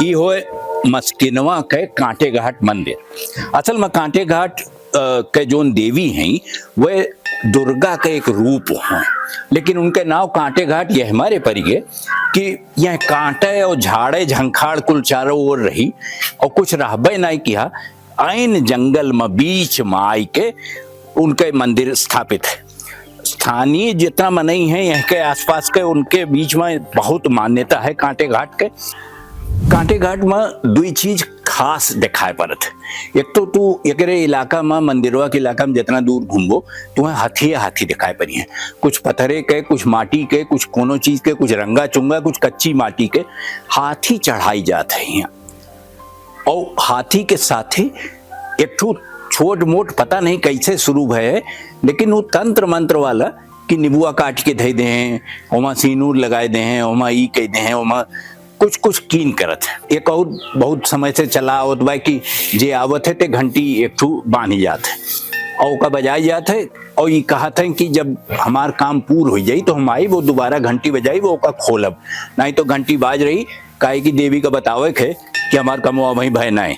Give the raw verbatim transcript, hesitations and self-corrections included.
ई होए मस्किनवा के कांटे घाट मंदिर। असल में कांटे घाट, अ, के जोन देवी हैं, वे दुर्गा के एक रूप हैं, लेकिन उनके नाव कांटे घाट यह मारे पड़ी गए कि यह कांटे और झाड़े झंखाड़ कुल चारों ओर रही और कुछ रहबे नहीं किया। ऐन जंगल में बीच में आई के उनके मंदिर स्थापित है। स्थानीय जितना मनई हैं यहाँ के आसपास के, उनके बीच में बहुत मान्यता है कांटे घाट के। कांटे घाट में दुई चीज खास दिखाई पड़त है। एक तो तू एकरे इलाका में, मंदिरवा के इलाका में जितना दूर घूमबो, तुम्हें हाथिये हाथी दिखाई पड़ी हैं। कुछ पत्थरे के, कुछ माटी के, कुछ कोनो चीज के, कुछ रंगा चुंगा, कुछ कच्ची माटी के हाथी चढ़ाई जात है यहाँ। और हाथी के साथे एक ठो छोट मोट, पता नहीं कैसे शुरू भय है, लेकिन वो तंत्र मंत्र वाला कि निबुआ काट के धई दे हैं, ओमा सिंदूर लगाए दे हैं, ओमा ई कह दे हैं, ओमा कुछ कुछ कीन करत है। एक और बहुत समय से चला आवत बा कि जे आवत है ते घंटी एक ठो बांधी जात है और ओका बजाई जात है और ई कहत है कि जब हमार काम पूर हो जाई तो हम आई, वो दोबारा घंटी बजाई, वो ओका खोलब, नहीं तो घंटी बाज रही, काहे कि देवी का बतावे के कि हमार कमवा वहीं भय ना है।